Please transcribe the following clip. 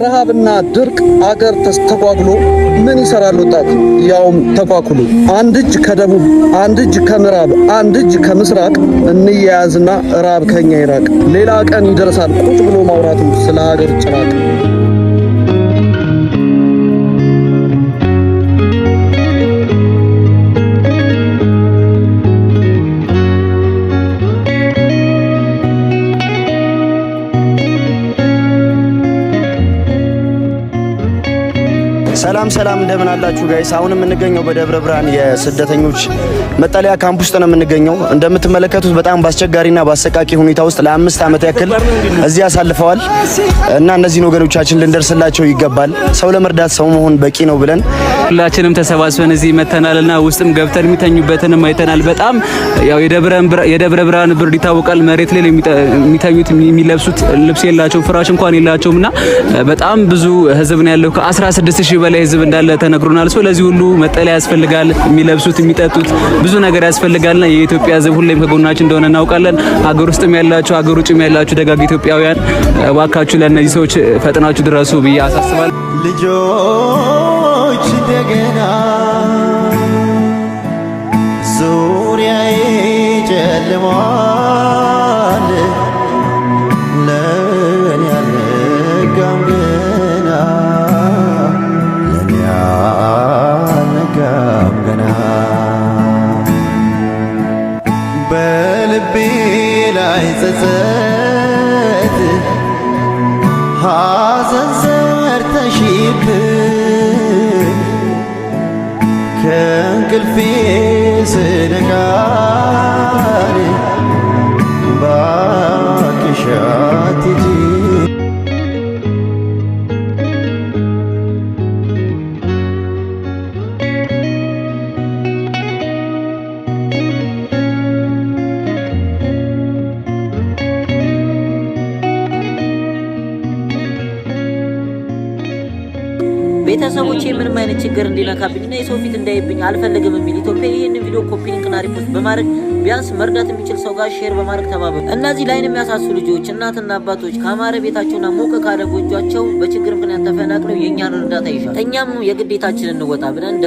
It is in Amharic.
በረሃብና ድርቅ አገር ተስተጓጉሎ ምን ይሰራል ወጣት ያውም ተኳኩሎ? አንድ እጅ ከደቡብ፣ አንድ እጅ ከምዕራብ፣ አንድ እጅ ከምስራቅ፣ እንያያዝና ራብ ከኛ ይራቅ። ሌላ ቀን ይደርሳል ቁጭ ብሎ ማውራቱ ስለ ሀገር ጭራቅ። ሰላም ሰላም፣ እንደምን አላችሁ guys? አሁን የምንገኘው በደብረ ብርሃን የስደተኞች መጠለያ ካምፕ ውስጥ ነው የምንገኘው። እንደምትመለከቱት በጣም በአስቸጋሪና በአሰቃቂ ሁኔታ ውስጥ ለ5 ዓመት ያክል እዚህ አሳልፈዋል እና እነዚህን ወገኖቻችን ልንደርስላቸው ይገባል። ሰው ለመርዳት ሰው መሆን በቂ ነው ብለን ሁላችንም ተሰባስበን እዚህ መተናልና ውስጥም ገብተን የሚተኙበትንም አይተናል። በጣም ያው የደብረ ብርሃን ብርድ ይታወቃል። መሬት ላይ የሚተኙት፣ የሚለብሱት ልብስ የላቸውም፣ ፍራሽ እንኳን የላቸውም እና በጣም ብዙ ህዝብ ነው ያለው። ከ16 ሺህ በላይ ህዝብ እንዳለ ተነግሮናል። So ለዚህ ሁሉ መጠለያ ያስፈልጋል፣ የሚለብሱት፣ የሚጠጡት ብዙ ነገር ያስፈልጋልና የኢትዮጵያ ህዝብ ሁሌም ከጎናችን እንደሆነ እናውቃለን። ሀገር ውስጥም ያላችሁ፣ ሀገር ውጭም ያላችሁ ደጋግ ኢትዮጵያውያን፣ እባካችሁ ለእነዚህ ሰዎች ፈጥናችሁ ድረሱ ብዬ አሳስባለሁ። ልጆች እንደገና ዙሪያዬ ጨልሟል፣ ለኔ አልነጋም ገና፣ ለኔ አልነጋም ገና። በልቤ ላይ ጸጸት ሐዘን ዘርተሽብኝ ከእንቅልፌ ስነቃ እባክሽ አትሂጂ። ቤተሰቦቼ ምንም አይነት ችግር እንዲነካብኝና የሰው ፊት እንዳይብኝ አልፈልግም የሚል ኢትዮጵያ ይህንን ቪዲዮ copy link ና repost በማድረግ ቢያንስ መርዳት የሚችል ሰው ጋር share በማድረግ ተባበሩ። እነዚህ ላይን የሚያሳሱ ልጆች እናትና አባቶች ካማረ ቤታቸውና ሞቀ ካለ ጎጇቸው በችግር ምክንያት ተፈናቅለው የእኛን እርዳታ ይሻል። እኛም የግዴታችንን እንወጣ ብለን